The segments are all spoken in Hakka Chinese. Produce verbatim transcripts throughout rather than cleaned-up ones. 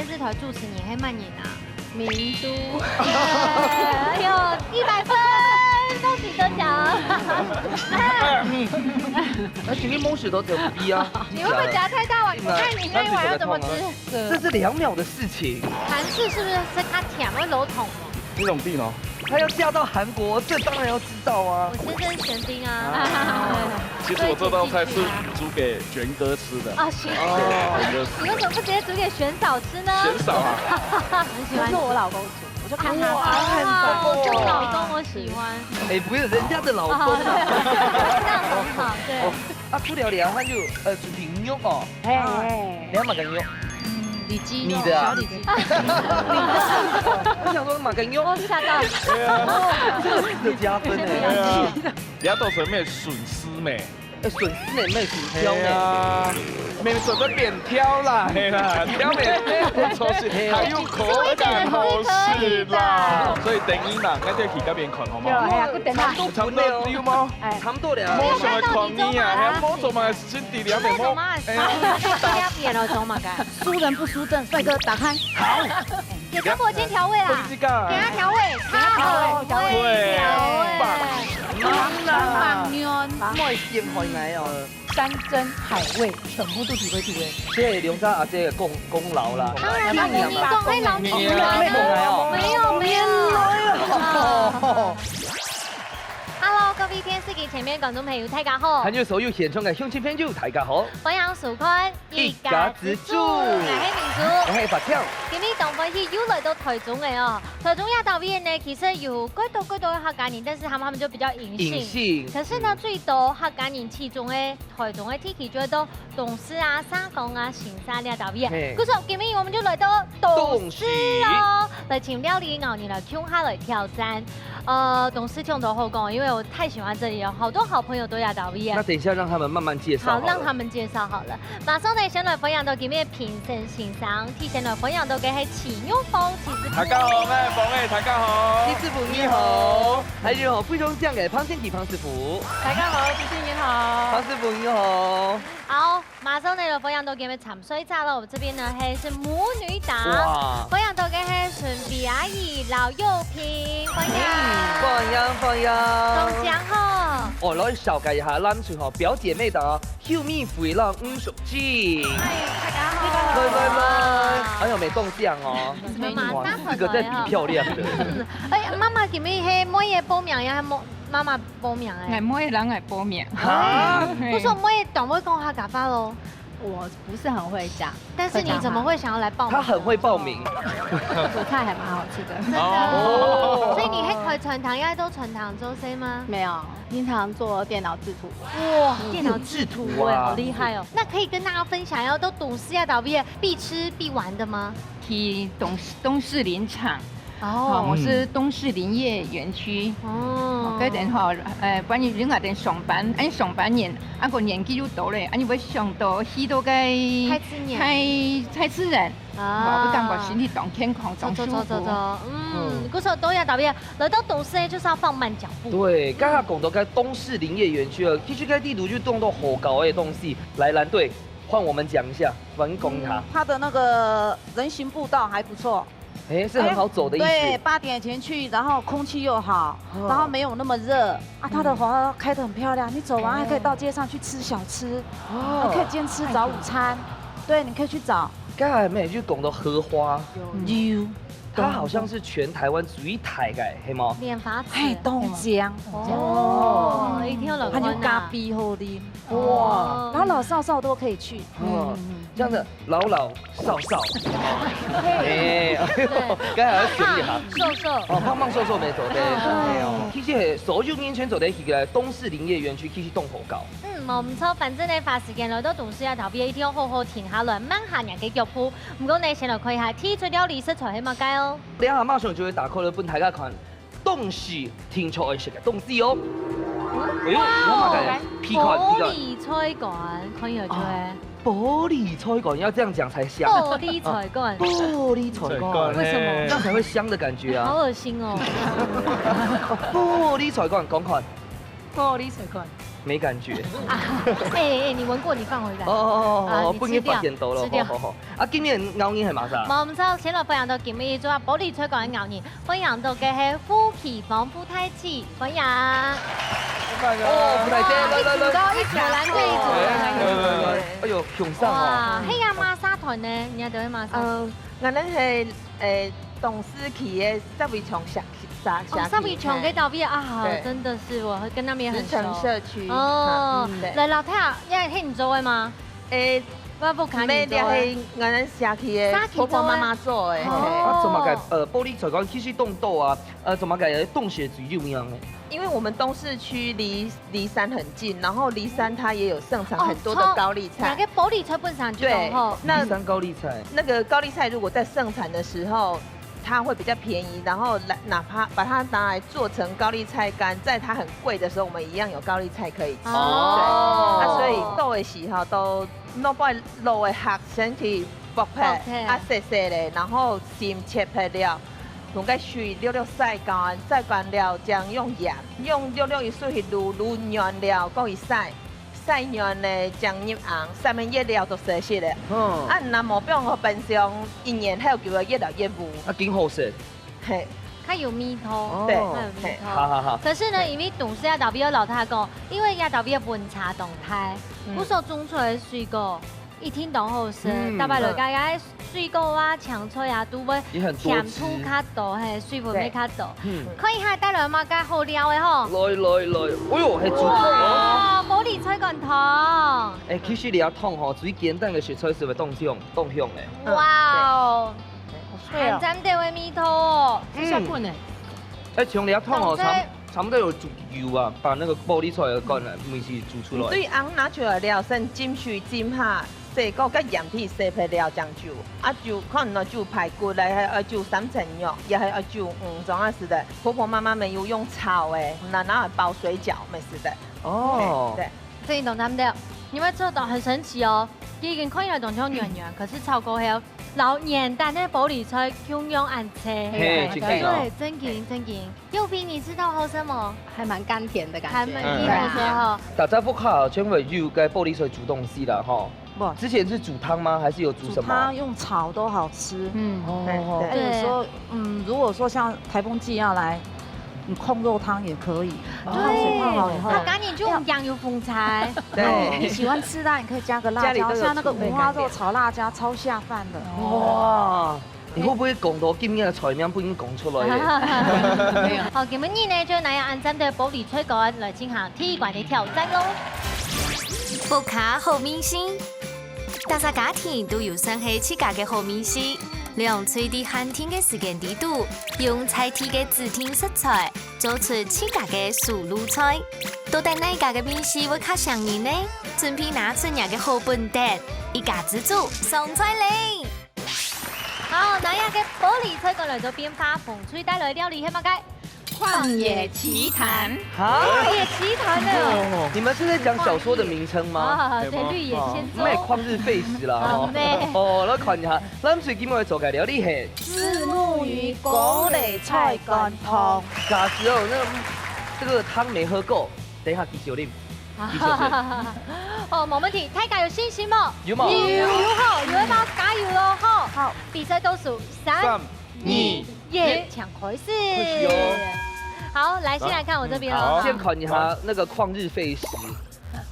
电视台主持人係么人啊？明珠。哎呦，一百分，恭喜得奖。而且你摸石头只有B啊。你会不会夹太大碗？我看你那一碗要怎么吃？这是两秒的事情。韩式是不是是较甜，会老痛哦？你怎么地呢？他要嫁到韩国，这当然要知道啊。我先生是玄彬啊。其实我这道菜是煮给玄哥吃的。啊，玄哥，对，玄哥吃你为什么不直接煮给玄嫂吃呢？玄嫂啊，很喜欢是我老公煮，我就看他。哇，这种老公我喜欢。哎，不是人家的老公。这样很好，对。啊，除了凉饭就呃煮平肉哦。哎，你要买个肉？嗯，里脊肉，你的啊小里脊。我想说买个肉哦，，吓到。这个加分对哎。啊，你要到前面损失没？哎，损失呢，没有损挑呢。啊，妹妹准备扁挑啦，嘿啦，挑妹妹，我出去还有口感好吃啦。所以等一下，那就去那边看好不好？哎呀，不等他。差不多有吗？哎，差不多了。我想要看你啊，还摸什么？身体里面摸。哎呀，大家扁了，走嘛，该。输人不输阵，帅哥打开。给他抹肩调味啦，这个给他调味，他好会调味。棒忙啦，牛。莫陷害我哦。山珍海味全部都提回去味。这两家阿姐的功功劳啦。当然啦，你讲，哎，老你你你没懂来哦。没有没有。哦。 Hello，各位电视机前面观众朋友，大家好还。有所有现场的乡亲朋友，大家好。欢迎收看一家之煮我是明珠。我是白跳。今日當歡喜又來到台中个哦。台中這搭位呢，其實有幾多幾多个客家人，但是他們他們就比較隱性。隱性可是呢，最多客家人其中个台中个地區就會到東勢啊、沙港啊、新社這搭位。嘿故所今日我們就來到東勢哦，來請料理人你來共下來挑戰。呃，東勢講都好講，因為我太喜歡這裡了，好多好朋友都在這搭位啊那。等一下讓他們慢慢介紹好，好了。讓他們介紹好了。馬上呢，先來歡迎到今日評審先生，提前來歡迎到个係徐玉鳳徐師傅。大家好，我是鳳欸，大家好。徐師傅你好，還有非常靚个潘建奇潘師傅。大家好，主持人好潘。師傅你好。好，馬上呢，來歡迎到今日參賽者咯。這邊呢，係是母女檔。哇。歡迎到个係順比阿姨、老幼平，歡迎。歡迎歡迎。大家好。哦，來紹介一下，咱就吼表姐妹檔啊，秀美、肥浪、吳淑靜。嗨，大家好。來來來，哎呦，沒動相哦。媽媽哇大，四個在比漂亮的。嗯，哎，媽媽今日係妹仔報名呀，媽媽報名哎。𠊎妹仔人𠊎報名。啊，嘿不是妹仔當會講客家話咯，我不是很會講，但是你怎麼會想要來報名？她很會報名。煮菜還蠻好吃的。真的哦哦，所以你係開餐廳，也做餐廳做事嗎？沒有，平常做電腦製圖。哇，電腦製圖哎，哇好厲害哦！那可以跟大家分享，要到東勢這搭位必吃必玩的嗎？去東東勢林場，哦哦，我是東勢林業園區。哦哦，該等吼，呃，關於另外等上班，哎，上班人，啊，個年紀又大咧，啊，你會想到去到該太自然太太自然，啊哦，會感覺身體當健康，走走當舒服。走走走，嗯，故所到這搭位，來到東勢就是要放慢腳步。對，剛剛講到該東勢林業園區啊，其實該地圖就當到好搞个東西。來，藍隊，換我們講一下，反攻他。它的那個人行步道還不錯，哎，是很好走的意思。對，八點前去，然後空氣又好，哦然後沒有那麼熱啊。它的花開得很漂亮，你走完還可以到街上去吃小吃，哦你可以兼吃早午餐。對，你可以去找。剛才妹就講到荷花，有，它好像是全台灣最大个，係無？蓮花池。嘿，東江，哦，一定要來看啊。還有咖啡好啉。哇然後老少少都可以去。哦，這樣的老老少少，哎，剛才要選一下。胖胖瘦瘦。哦，胖胖瘦瘦沒錯，對，哎呦，其實所有年輕人都可以來東勢林業園區去動火搞。嗯，無毋著，反正呢，花時間來到東勢這搭位，一定要好好停下來，慢下人个腳步。毋過呢，先來看一下第一出料理食材係麼个哦。等一下馬上就會打開來分大家看，東勢定著愛食个東西哦。哎呦，我麼个？皮看，皮看。玻璃菜乾，看起來就係玻璃菜乾要這樣講才香。玻璃菜乾。玻璃菜乾，為什麼？這樣才會香的感覺啊。好噁心哦！玻璃菜乾，講看。玻璃菜乾。没感觉。哎哎，你闻过，你放回来。哦哦哦哦，啊，你吃掉，不然發現到了，吃掉。好好好。啊，今年咬人係麼儕？無毋著，先來歡迎到今日做玻璃菜乾个咬人，歡迎到个係傅啟峰傅太姊，歡迎。哦，傅太姊，來來來。一組高，一組藍隊一組。哎，來來來，哎呦，共上啊。哇，係啊，麼儕團呢？你還得會麼儕？嗯，𠊎等係，誒，東勢區个石圍牆社社社區，哦，石圍牆个島邊啊，對。真的是，我跟那邊很熟。石城社區，哦，嗯，對。來，老弟啊，你係你做个嗎？誒，我不看你做个。毋係，這係𠊎等社區个婆婆媽媽做个。社區做个。哦。啊，做麼个？呃，玻璃菜乾其實當多啊，呃，做麼个東勢最有名个？因為我們東勢區離離山很近，然後離山它也有盛產很多的高麗菜。哦，從，那個玻璃菜本身就對，吼。離山高麗菜。那個高麗菜如果在盛產的時候，它會比較便宜，然後來，哪怕把它拿來做成高麗菜乾，在它很貴的時候，我們一樣有高麗菜可以吃。哦。對，啊，所以做个時候都挼挼滷个殼先去剝忒，剝忒。啊，細細个，然後心切忒了，用个水略略曬乾，曬乾了，正用鹽，用略略个水去滷，滷軟了，過去曬。 曬軟咧，將入甕，三個月了都熟悉咧。嗯。啊，若無放到冰箱，一年後就會越來越烏。啊，緊好食。嘿。較有味道。哦。對，較有味道。嘿。好好好。可是呢，對。因為東勢啊，特別有老弟講，因為也特別溫差當大，嗯。故所種出來个水果一定當好食，嗯。大家來講，哎，水果啊、青菜啊，都會也很多汁。甜度較多，嘿，水分會較多。對。嗯。看一下帶來麼个好料个吼。來來來，哎喲，係煮湯哦。哇，玻璃菜乾湯。 欸，其實這湯吼，最簡單个食材係毋係當香，當香个。哇哦，好脆哦。還沾點个味道哦。嗯。係下滾个。欸，像這湯吼，當脆。差，差不多有煮油啊，把那個玻璃菜个乾啊，嗯。東西煮出來。對，甕拿出來了，先浸水浸下，洗過，佮鹽水洗忒了，正煮。啊，煮可能愛煮排骨咧，還愛煮三層肉，也還愛煮魚，總係个。婆婆媽媽們有用炒个，拿拿來包水餃，乜係个。哦。對，對。 所以懂他們的，你們做到很神奇哦。第一個看起來當像圓圓，可是炒過後，摎原單个玻璃菜共樣恁脆。嘿，真的哦。對，真緊，真緊。右邊你知道好食無？還蠻甘甜的感覺。還蠻甜个吼。嗯。大家屋下全部有該玻璃菜煮東西啦吼。不。之前是煮湯嗎？還是有煮什麼？煮湯用炒都好吃。嗯。哦。哎，對。還有說，對。嗯，如果說像颱風季要來， 你炕肉湯也可以，對，炕水燙好以後，它趕緊就用醬油封菜。對。你喜歡吃辣，你可以加個辣椒，家裡都有儲備。像那個五花肉炒辣椒，超下飯的。哇，你會不會講到今日个菜名不應該講出來咧？沒有。好，今晡日呢，就拿這恁讚个玻璃菜乾來進行第一關个挑戰咯。屋下好味緒，大家家庭都有算係自家个好味緒。 兩隊在限定个時間裡肚，用在地个指定食材，做出自家个手路菜。到底哪一家个味緒會較餳人呢？準備拿出若个好本事，一家之煮上菜咧！好，拿這个玻璃菜乾來做變化，紅隊帶來料理係麼个？ 曠野奇譚。哈？曠野奇譚呢？哦，你們是在講小說的名稱嗎？啊，對，綠野仙蹤。哦，那曠日費時啦，哦。啊，對。哦，來看一下，藍隊今晡日做个料理係？虱目魚高麗菜乾湯。假使哦，那個，這個湯沒喝夠，等一下繼續啉，繼續啉。哦，無問題，大家有信心無？有無？有，有吼，有个幫加油哦，吼。好。比賽倒數三、三、二、二、一，請開始。開始哦。好，來，先來看我這邊哦。好。先看一下那個曠日費時。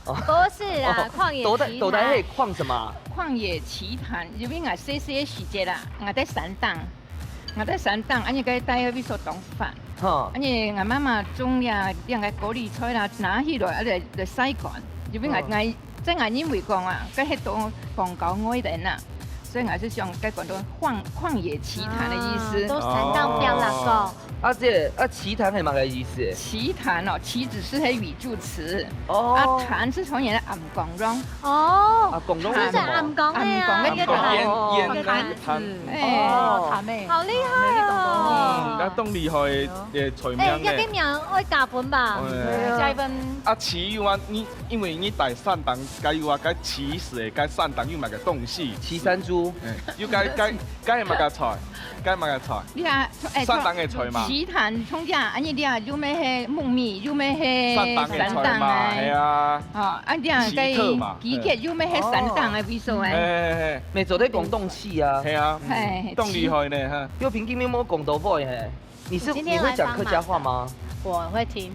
不是啊，哦，曠野奇譚。到底，到底係曠什麼？曠野奇譚，因為𠊎細細个時節啦，𠊎在山頂，𠊎在山頂，恁樣个帶个味緒當煩。哈。恁樣𠊎媽媽種呀，兩個高麗菜啦，拿起來，啊，來，來曬乾，因為𠊎，嗯。𠊎 在𠊎認為講啊，該係當荒郊野嶺啊，所以𠊎就想該講到曠，曠野奇譚个意思。啊，到山頂漂啦，哦。啊，這，啊，奇譚係麼个意思？奇譚哦，奇只是係語助詞。哦。啊，譚是從前个暗光榮。哦。啊，光榮係什麼？就是暗光个啊，暗光个那個壇。煙，煙，那個壇子。壇。哎。哦，壇妹。好厲害哦。嗯，該當厲害个菜名呢。哎，這个名愛加分吧？哎。加一分。啊，豉油啊，你，因為你帶山東，該有啊，該豉油个，該山東有麼个東西？豉山豬。哎，有該，該，該係麼个菜？該麼个菜？你看，哎，山東个菜嘛。豉油、蔥薑，啊，你看，有麼个木耳，有麼个山東个菜嘛，山東个。係啊。哦，啊，你看，豉油嘛。雞血有麼个山東个味素哎。哎，哎，哎。 乜做得講東西啊。係啊，嘿，當厲害呢，哈。又平均你無講到位嘿。你是，今天來幫忙的。你會講客家話嗎？我會聽。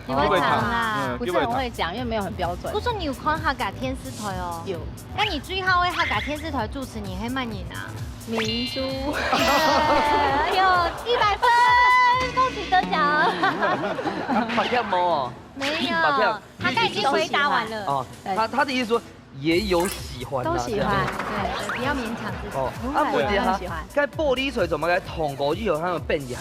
你會講啦？嗯，不是很會講，因為沒有很標準。可是你有看客家電視台哦？有。那你最好的客家電視台主持人係麼人啊？明珠。哎呦，一百分，恭喜得獎。發現無？沒有，發現。他剛已經回答完了。哦，對。他，他的意思說， 也有喜歡啊，都喜歡，這樣。對，對，不要勉強自己。哦，不會，啊，問題哈，我很喜歡。該玻璃水做麼个糖果以後，佢會變一下？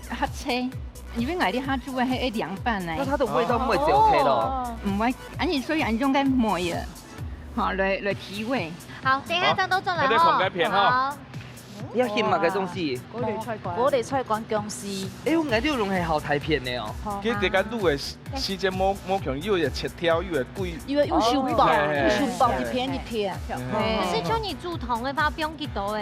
較脆，因為𠊎兜下煮个係涼拌个。那它的味道毋會走開咯？哦。毋會，恁樣所以恁樣用該梅啊，吼，來，來提味。好，等一下，哦，正到轉來吼。那再講該片哈。好。 你愛翕麼个東西？高麗菜乾。高麗菜乾薑絲。哎喲，𠊎兜用个係好大片个哦。好啊。其實這個滷个時間無，無共，又有切條，又有規。因為有手剝，哦。有手剝一片一片。嘿，嘿。嘿。可是像你煮湯个話，放幾多个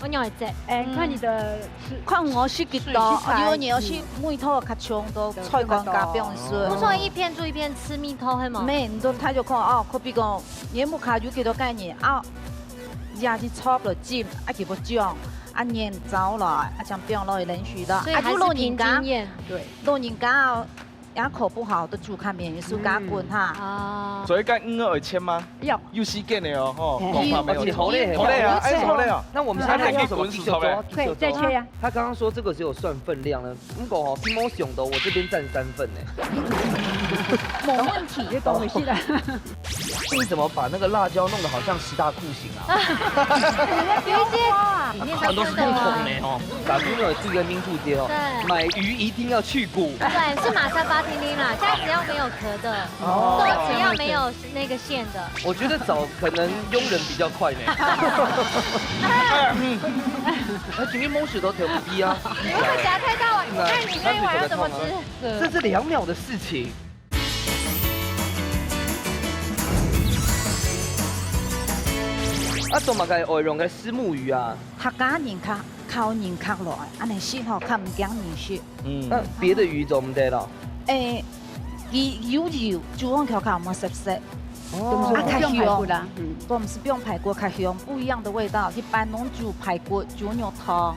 ？𠊎仰會知？哎，看你的是，看𠊎食幾多，水是，因為你愛食味道較重，都菜乾加放水。不是說一片煮一片吃味道，係無？無，你都，他就看哦，可比講，你屋下有幾多個人啊？ 也係差不多浸，啊，佢會漿，啊，黏糟了，啊，這樣放落去冷水的。所以還是憑經驗。啊，就老人家，對，老人家哦，牙口不好，都煮較綿，手加滾哈。嗯。哦。所以該魚愛切嗎？要。有時間的哦，吼，嘿。恐怕沒有。而且好累，好累啊，哎，好累啊。那我們現在要什麼？繼續做啊，繼續做啊。可以，再切呀。他剛剛說這個只有算分量呢， 不過哦，並無想到我這邊佔三分呢。沒問題，就當然是啦。你怎麼把那個辣椒弄得好像十大酷刑啊？有一些裡面都是真的哦。很多是不同的哦。打工人有這個民族節哦，對。買魚一定要去骨。對，是馬薩巴丁丁啦，蝦子要沒有殼的，哦。豆子要沒有那個餡的。我覺得找可能傭人比較快呢。那請問毛手都調皮啊？你會不會夾太大碗？你看你那一碗要怎麼吃？ 這是兩秒的事情。啊，做麼个愛用个虱目魚啊？客家人較，較人較來，恁樣食吼，較毋驚人食。嗯。那別的魚做毋得咯？誒，佢有油，煮飯口較無澀澀。哦。啊，較香。放排骨啦，嗯。都毋係放排骨，較香，不一樣的味道。一般攏煮排骨、煮肉湯。 啊，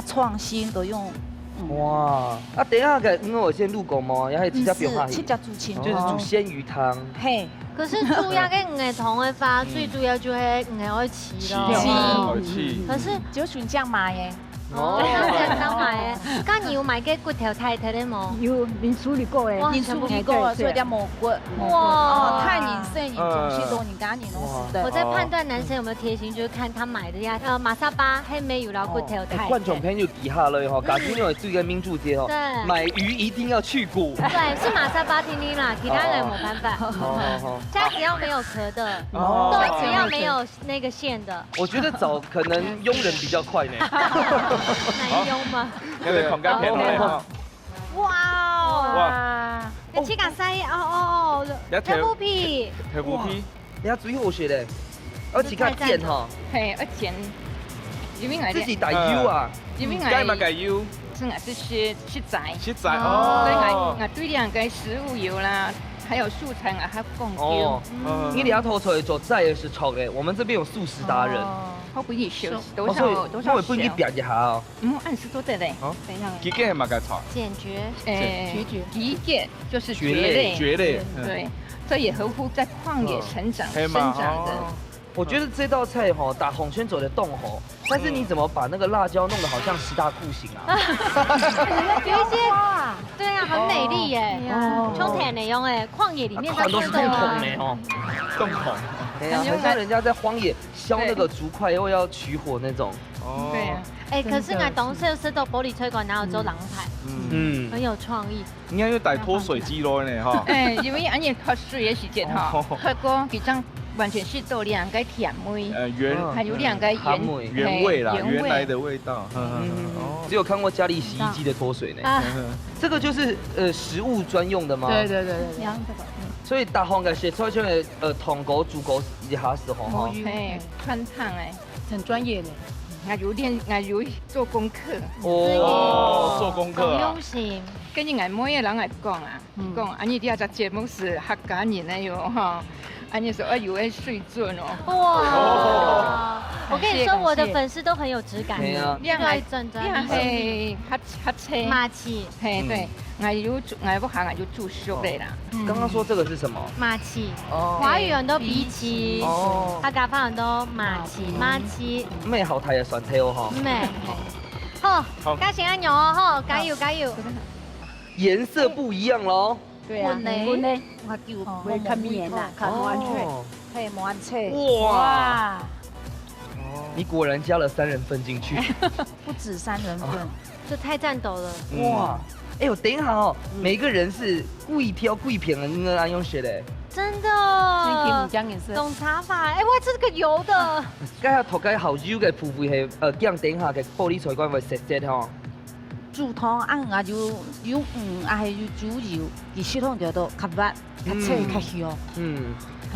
創新都用，嗯。哇，啊，等一下个魚仔先滷過嗎？還係直接放下去？毋係，直接煮清楚。就是煮鮮魚湯。嘿。可是煮這个魚仔湯个話，嗯。最主要就係魚仔愛鮮咯。鮮，鮮，愛鮮。可是就選這樣買耶。哦。哦，這樣買耶。該你有買个骨頭忒忒个無？有，你處理過耶。哇，你處理過了，對，對。所以叫無骨。哇。哦，忒人細人，嗯。總是老人家人攏食得。哇。我在判斷男生有沒有貼心，就是看他買的呀，呃，馬薩巴，還沒有啦，哦，骨頭忒忒。哎，觀眾朋友 記下來吼，嗯。假使你有注意个民族節吼，對。買魚一定要去骨。對，是馬薩巴丁丁啦，其他人沒辦法。哦。好，好，好。蝦子要沒有殼的，哦。豆子要沒有那個餡的。我覺得找可能傭人比較快呢。男傭嗎？要不要看該片來哈？哇哦！哇。哇。要去搞啥？哦，哦，哦，要調，豆腐皮。豆腐皮。哇。 你看最好食咧，而且較煎吼。嘿，而且，因為𠊎自家己打油啊。因為𠊎，該麼个油？係𠊎係食，食齋。食齋，哦。所以𠊎，𠊎對兩個食物油啦，還有素菜啊，還講究。哦，嗯。你這道菜做齋也係著个，我們這邊有素食達人。哦。好不易修，多少，哦，所以多少修。我也不一定一下哦。 嗯，恁樣做得嘞。哦，怎樣？桔梗係麼个菜？剪蕨。誒，蕨類。桔梗就是蕨類。蕨類，嗯。對，這也合乎在曠野成長，哦。生長的。嘿嘛，哦。我覺得這道菜吼，打紅圈做得當好，但是你怎麼把那個辣椒弄得好像十大酷刑啊？有一些，對啊，很美麗耶。哦。秋天的用誒，曠野裡面它真的啊。很多是洞孔的哦。洞孔。對啊，很像人家在荒野 削那個竹塊，又要取火那種。哦。對啊。哎，可是𠊎當時有食到玻璃菜乾，然後做冷盤，嗯。嗯。很有創意。應該要帶脫水機咯呢，哈。哎，因為恁樣脫水个時節哈，哦。喝過幾張完全食到兩个甜味，呃，原還有兩个原，鹹味。原味啦，嘿，原味。原來的味道。嗯，嗯，嗯。哦。只有看過家裡洗衣機的脫水呢。啊。这个就是，呃，食物專用的嗎？對，對，對，對，對。然後這個，嗯。所以逐項个食材全部，呃，燙過、煮過一下就好哈。無油。嘿，汆燙欸。很專業的。𠊎有練，𠊎有做功課。哦，做功課啊。當用心。跟你，𠊎每个人來講啊， 嗯。講，恁呢這隻節目係客家人个喲，吼。恁呢所以有个水準哦。哇！哦。我跟你說，感謝，我的粉絲都很有質感。感謝。對啊。你還，對，真的。你還係客，客家。麻糍。嘿，對，嗯。𠊎有煮，𠊎屋下𠊎有煮熟个啦。嗯。剛剛說這個是什麼？麻糍。哦。華語很多荸薺，荸薺。哦。客家話很多麻糍，麻糍。麻糍。毋係好大个蒜頭哦，吼。毋係。好，好。加成阿牛哦，吼，加油，好。加油。 顏色不一樣咯。對啊。粉呢？粉呢？我就哦，會較綿啦，較綿脆。哦。嘿，綿脆。哇。哇。你果然加了三人份進去。不止三人份。哦。這太讚斗了。嗯。哇。哎喲，等一下哦，嗯。每個人係幾條幾片个魚仔恁樣食个。真的。真的毋講顏色。懂茶法。哎，我這個油的。該下頭該好油个部位係，呃，醬等下个玻璃菜乾會食食吼。 煮湯，啊，魚啊有，有魚，啊，還有豬油，佢食起來就較滑，較脆，嗯。較香。嗯。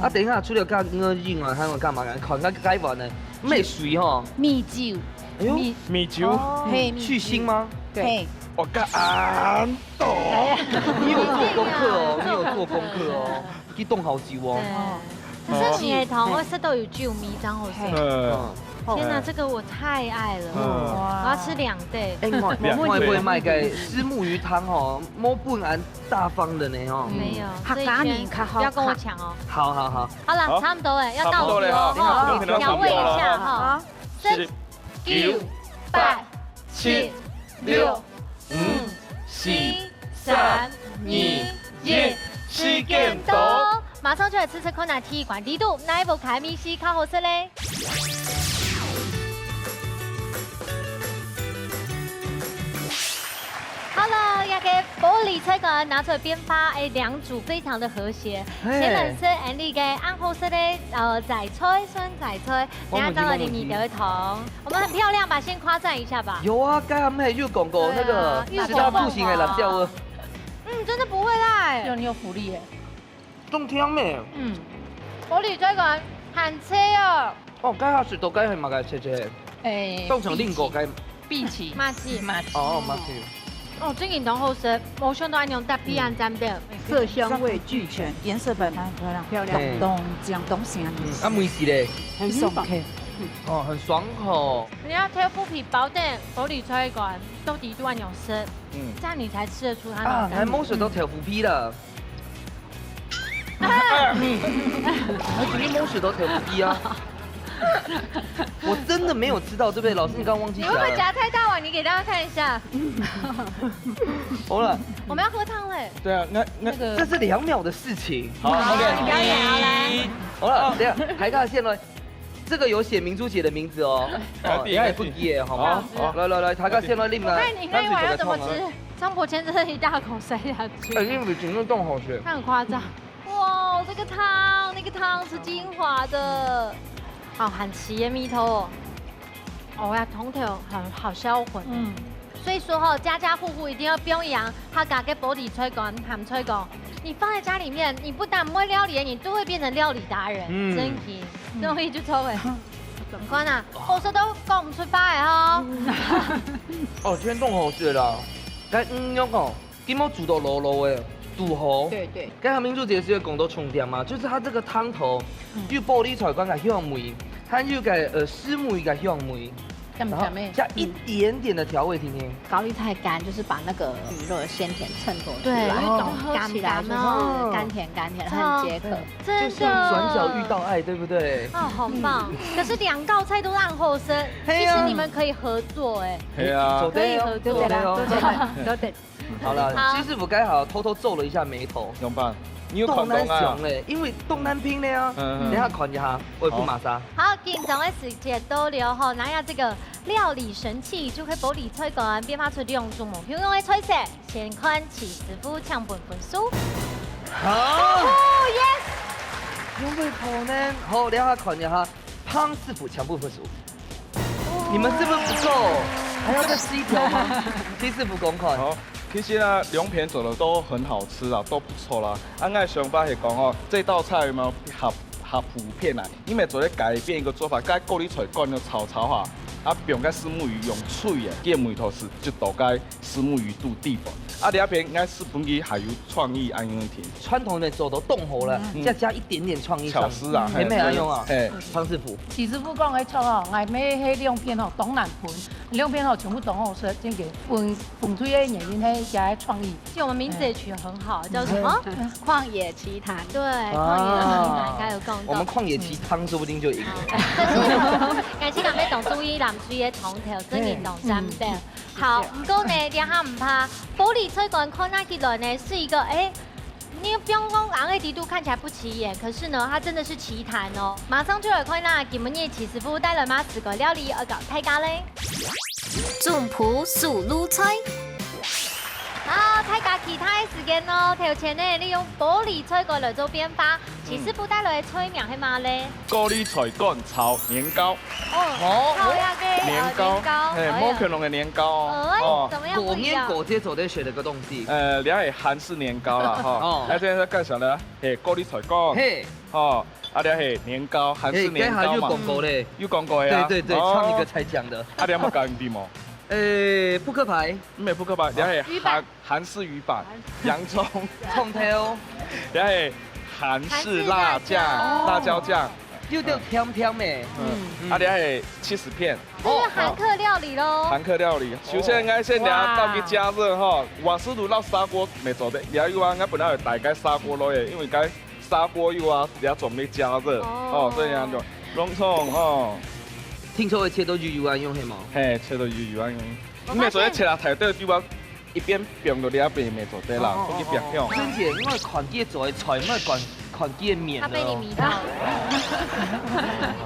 啊，等一下，除了加魚以外，還有幹嘛？看，該，該碗呢？沒水吼。米酒。哎喲。米，米酒。哦。嘿，米酒。去腥嗎？對。嘿。我幹，恁多。哎呀。你有做功課哦，你有做功課哦。 去凍好久哦。對。哦。可是你的湯，哦。我食到有酒味，真好食。嘿。嗯。哦。天哪，嗯。這個我太愛了，嗯。我要吃兩袋。哎，𠊎，𠊎，𠊎會買个虱目魚湯哦，無分恁大方的呢哦。沒有，嗯。客家人較好，不要跟我搶哦。好，好，好。好了，好。差不多了，要倒數哦，差不多了，哈。好，調味一下哈。好。十、九、八、七、六、五、四、三、二、一，時間到。馬上就來試試看啊，第一關，裡肚哪一部卡米西較好食咧？ 好了，這個玻璃菜乾拿出來變化，哎，兩組非常的和諧。嘿。前兩色恁呢个恁好食个，呃，紫菜，酸紫菜，我們等下再來啉你的湯。我們很漂亮吧？先誇讚一下吧。有啊，剛剛還有講過那個，對啊，十大不行的辣椒哦。嗯，真的不會辣欸。有，你有福利耶。 當甜咩？嗯，玻璃菜乾很脆哦。哦，該下食到該係麼个切切？哎，當成蘋果該。荸薺。麻糍。麻糍。哦，麻糍。哦，真个當好食，無想到恁樣搭配恁讚的。色香味俱全，顏色很漂亮，漂亮，嘿。當靚，當鮮。嗯，啊，味緒咧？很爽口。哦，很爽口。你要豆腐皮包等玻璃菜乾，到底都恁樣食，嗯。這樣你才吃得出它的啊，還無食到豆腐皮啦。 我今天摸石頭頭皮啊！我真的沒有吃到，對不對？老師，你剛剛忘記夾了。你會不會夾太大碗？你給大家看一下。好了。我們要喝湯嘞。對啊，那，那，那個這是兩秒的事情。好，OK。你表演好，來。好了，等一下，還看線了。 這個有寫明珠姐的名字哦。哦，等一下也不記得，好嗎？好，好。來，來，來，大家先來啉啦。我看你那一碗要怎麼吃？張伯謙真的一大口塞下去。哎，你們真的當好吃。他很誇張。哇，這個湯，那個湯是精華的。好，很齊的味道哦。哦，我要湯頭很好銷魂。嗯。 所以說吼，家家戶戶一定要表揚客家个玻璃菜乾、鹹菜乾。你放在家裡面，你不但不會料理，你都會變成料理達人，嗯。真奇，嗯。終於就抽了。怎麼看啊？好食到講毋出話个吼。哦，今天當好食啦！該魚肉哦，今晡煮到老老个，堵好。對，對。剛才明珠姐是有講到重點嘛，就是它這個湯頭，嗯。有玻璃菜乾个香味，還有個，呃，虱目魚个香味。 鹹鹹个。然後加一點點的調味，聽聽。高麗菜乾就是把那個魚肉的鮮甜襯托出來，對，有一種甘甘哦。甘甜甘甜，很解渴。真的。就像轉角遇到愛，對不對？哦，好棒。可是兩道菜都恁好食，嘿啊。其實你們可以合作欸。嘿啊。可以合作。對哦，對哦。對哦。 好了，好。其實不該好，偷偷皺了一下眉頭。怎麼辦？你有看到啊？當難想嘞，因為當難拼的啊。嗯，嗯。等一下看一下，我也不馬殺。好，緊張的時間到了吼，拿下這個料理神器，就會玻璃菜乾變化出兩種無共樣的菜色。先看徐師傅請分分數。好。哦，yes！有没有可能？好，等一下看一下，胖师傅全部不熟。你们是不是不够？还要再吃一条吗？K师傅讲看。好，其实呢，两片做的都很好吃啊，都不错啦。啊，我的想法是讲哦，这道菜有没有合合普遍啊？你们做得改变一个做法，该高丽菜干呢炒炒哈，啊，用个石目鱼用脆的，个味道是就到该石目鱼肚地方。啊，这片应该是本身还有创意，安永婷。传统的做到冻好了，嗯。再加一点点创意上去。巧思啊，嘿，美美安永啊，嘿。胖师傅。其实不讲个错哦，俺妹迄两片哦，当难分，两片哦，全部当好食，真个分分出个原因，迄个创意。其实我们名字也取得很好，叫什么？旷野奇谈。对，旷野奇谈，刚有讲到。我们旷野鸡汤说不定就赢了。但是，感谢两位懂中医、南中医的同头，真的懂三杯。 好，不过呢，这下唔怕，玻璃菜干看起来呢是一个，哎，你不用讲，硬个地图看起来不起眼，可是呢，它真的是奇谈哦。马上就来看啦，今日徐师傅带来么个料理，要教大家嘞。中葡手路菜。啊，大家期待的时间哦，头前呢，利用玻璃菜干来做变化，徐师傅带来的菜名系么嘞？高丽菜干炒年糕。 哦，好，好呀，对，年糕，呃，年糕，嘿，哎呀。摩天轮的年糕哦。哎，哦。怎么样不一样？果年过节做得食个东西。呃，这系韩式年糕啦，哈。哦。那这样再介绍呢，嘿，高丽菜干，嘿。哦，啊，这系年糕，韩式年糕嘛。嘿，刚才有讲过嘞。有讲过呀。对，对，对，哦。上一个才讲的。啊，你有没有搞定吗？呃，扑克牌。没有扑克牌，这系鱼板。韩 韩式鱼板、洋葱、葱头，然后韩式辣酱、辣椒酱，又叫甜甜的。嗯，啊，然后起司片。这是韩客料理咯。韩客料理，首先应该先拿到去加热哈，瓦斯炉到砂锅没做得，然后啊，应该本来有打开砂锅咯耶，因为该砂锅又啊，要准备加热哦，所以要用洋葱哦。听说会切到幼幼啊，用黑毛。嘿，切到幼幼啊，用。你没做得切啊，太多就啊。 一边放到这边没做得啦，哦，哦，一边放。哦，哦。珍姐，因为看佢做的菜，因为看，看佢的面了哦。他被你迷到了。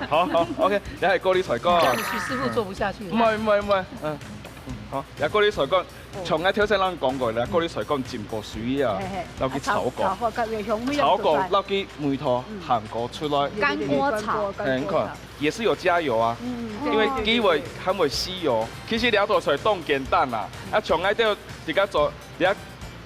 好，好，OK，然后高丽菜干。这样徐师傅做不下去了。唔会，唔会，唔会，嗯，嗯，好，然后高丽菜干，从来头先人讲过了，高丽菜干浸过水啊，嘿，嘿。然后去炒过，啊，炒，炒过，跟香味要出来。炒过，然后去梅头，嗯。韩国出来。干锅炒。干锅，干锅炒。嘿，你看。 也是有加油啊，嗯，因为鸡尾还会吸油。其实这道菜当简单啦，啊，从来都自家做，这，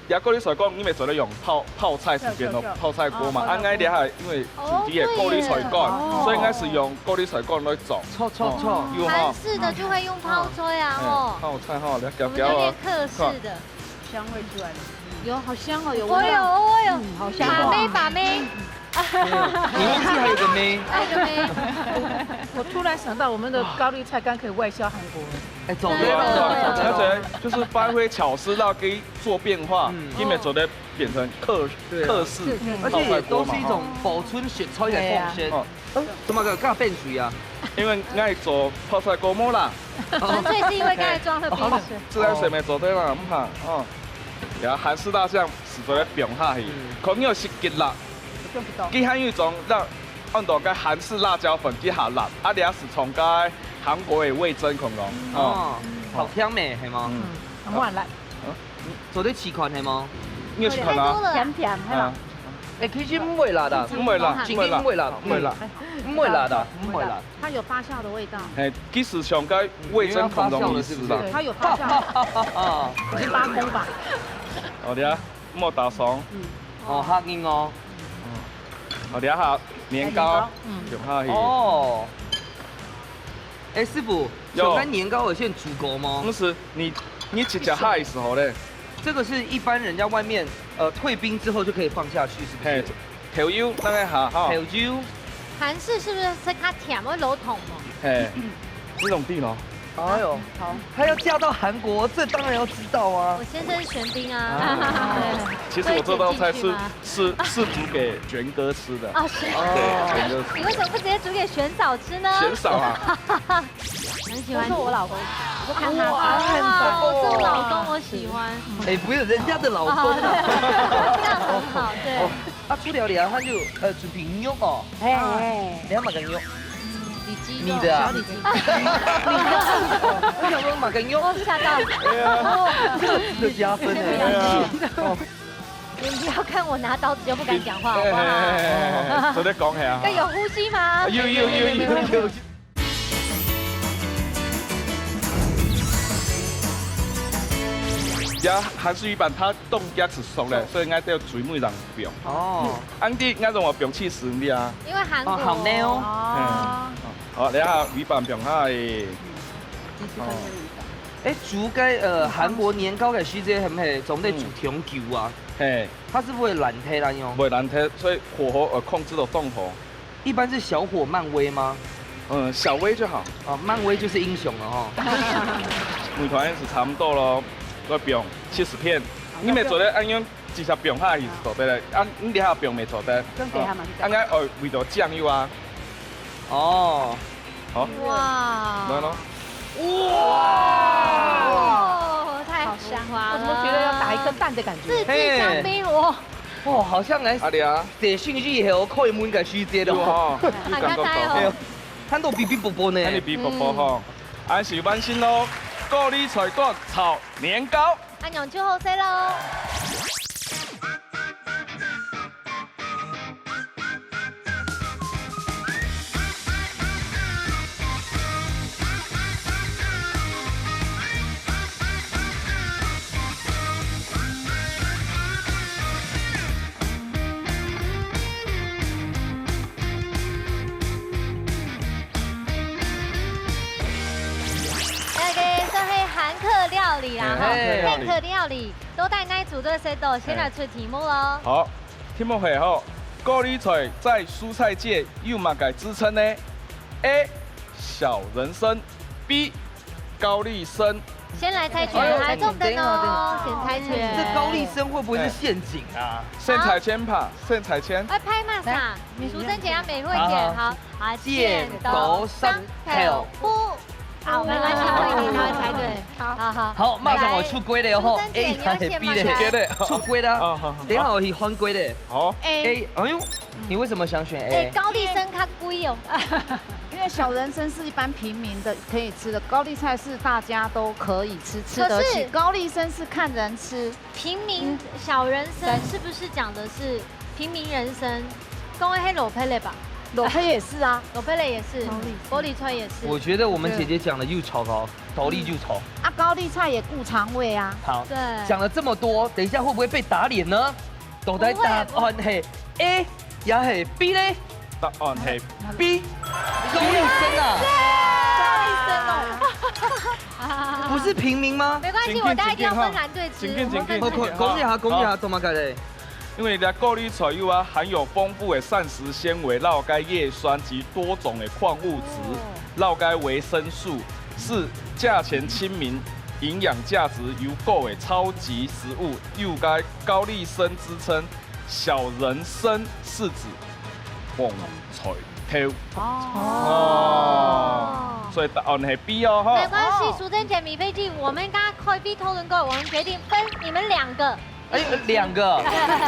这高丽菜干，因为做得用泡，泡菜时间咯，对，对，对。泡菜锅嘛，哦，泡菜锅。啊，应该这下因为主题也高丽菜干，哦，对耶。哦。所以应该是用高丽菜干来做。错，错，错。哦，有哈。韩式的就会用泡菜啊，哎，哦。泡菜哈，来，我们这边客式的。看。香味出来了。有，好香哦，有闻到。哦哟，哦哟，嗯，好香哦。把妹，把妹。 你忘记还有个妹。还有个妹。我突然想到，我们的高丽菜干可以外销韩国。哎，走对了，对啊，走对了。而且就是发挥巧思，让可以做变化，嗯。因为做得变成客，对啊。客式泡菜锅嘛，而且也都是一种保存食材的方式。哈。哦，呃，怎么个，敢变水啊？因为爱做泡菜锅没啦。纯粹是因为刚才装了冰水。哦，自来水没做对啦，不怕，哦。然后韩式辣酱 是做得放下去，嗯。可能有些激辣，放不到。佢还有一种让，按到个韩式辣椒粉，佢下辣，啊，你也是从个韩国的味噌恐龙，哦。哦，好香咩，系吗？嗯。嗯，很晚了。嗯，做得试看系吗？你有试看啊？太多了啦。甜甜，系吧？啊。哎，其实不会辣的，不会辣，真的不会辣，不会辣，不会辣。不会辣的，不会辣。它有发酵的味道。哎，其实像个味噌恐龙意思啦。对，它有发酵。啊，已经发功吧？哦，对啊。 莫打爽。嗯。哦，吓人哦。嗯。好，等一下，年糕，年糕，嗯。放下去。哦。哎，师傅，有。小干年糕有现煮过吗？不是，你，你直接下的时候嘞。这个是一般人家外面，呃，退冰之后就可以放下去，是不是？嘿，豆油，那个哈，哈。豆油。韩式是不是吃较甜，会老痛哦？嘿，这种地方。 哎呦，好。他要嫁到韩国，这当然要知道啊。我先生是玄彬啊。啊。对。其实我这道菜是，会卷进去吗？是，是煮给玄哥吃的。哦，是。对，玄哥吃。你为什么不直接煮给玄嫂吃呢？玄嫂啊。很喜欢。都是我老公，我就看他吃。哇，哇，这种老公我喜欢。哎，不是人家的老公啊。哦，对。这样很好，对。哦。 啊，除了这个，还有，呃，准备肉哦。哎，哎。你要买个肉？里脊肉。你的啊？小里脊。我想说买个肉。哦，吓到。哎呀。哦，这个值得加分哎。哎呀。哦。你们不要看我拿刀子就不敢讲话，好不好？嘿嘿嘿嘿嘿，做得讲下啊。要有呼吸吗？有有有有有。呀，韩式鱼板它冻结是熟了，所以应该要最尾让冰。哦。安迪，应该让我冰气死你啊。因为韩国哦，好呢哦。哦。好，等下鱼板冰下去。哦。哎，煮个呃韩国年糕个时节，係毋係总得煮挺久啊？嘿。它是不是会烂忒啦？用？会烂忒，所以火候呃控制到中火。一般是小火慢煨吗？嗯，小煨就好。哦，慢煨就是英雄了哈。每团是差不多咯，要冰七十片。你没做得按样直接冰下去是做得的，啊，你底下冰没做得。跟底下嘛。啊，应该哦，为了酱油啊。哦。好。哇。来咯。哇！哦，太浮夸了。我怎么觉得要打一颗蛋的感觉？四季香槟，哇！ 哦，好像来阿里啊，写信息以后开门个时节了。有哈，有感觉到。哎呦，看到比比啵啵呢。看你比啵啵哈，还是完成咯，高丽菜蛋炒年糕。阿娘就好势咯。 OK，這係韓客料理啦，哈，嘿，韓客料理。韓客料理都在那一組都在這，先來出題目哦。好，題目係吼，高麗菜在蔬菜界有麼个支撐呢？A，小人參，B，高麗參。先來猜拳，哎呦，還中的哦，先猜拳。這高麗參會不會是陷阱啊？先猜拳吧，先猜拳。哎，拍嘛啥？淑珍姐要美惠姐，好，好，好，剪刀石頭布。 好，沒關係，我一定他會猜對。好，好，好。好，馬上我出規了吼，淑珍姐，A還係B咧？你要選嗎？出規了。哦，好，好。等一下我去換規咧。好。A。A，哎呦，你為什麼想選A？哎，高麗參較貴哦。因為小人參是一般平民的可以吃的，高麗菜是大家都可以吃，吃得起。可是高麗參是看人吃。 平民小人參是不是講的是平民人參？講的係蘿蔔類吧？蘿蔔也是啊。蘿蔔類也是，高麗菜也是。我覺得我們姐姐講的又吵哦，道理又吵。啊，高麗菜也顧腸胃啊。好，對。講了這麼多，等一下會不會被打臉呢？到底答案係A也係B呢？答案係B，高麗參啊。高麗參哦。 不是平民嗎？沒關係，我等下一定要分藍隊吃，我們分藍隊。恭喜他，恭喜他，做麼个咧？因為這高麗菜有啊，含有豐富的膳食纖維、老該葉酸及多種的礦物質、老該維生素，是價錢親民、營養價值又高的超級食物，又該高麗參之稱，小人參是指紅菜頭。哦。哦。所以答案係B哦，吼。沒關係，淑珍姐、米菲姐，我們剛剛開會討論過，我們決定分你們兩個。哎，兩個，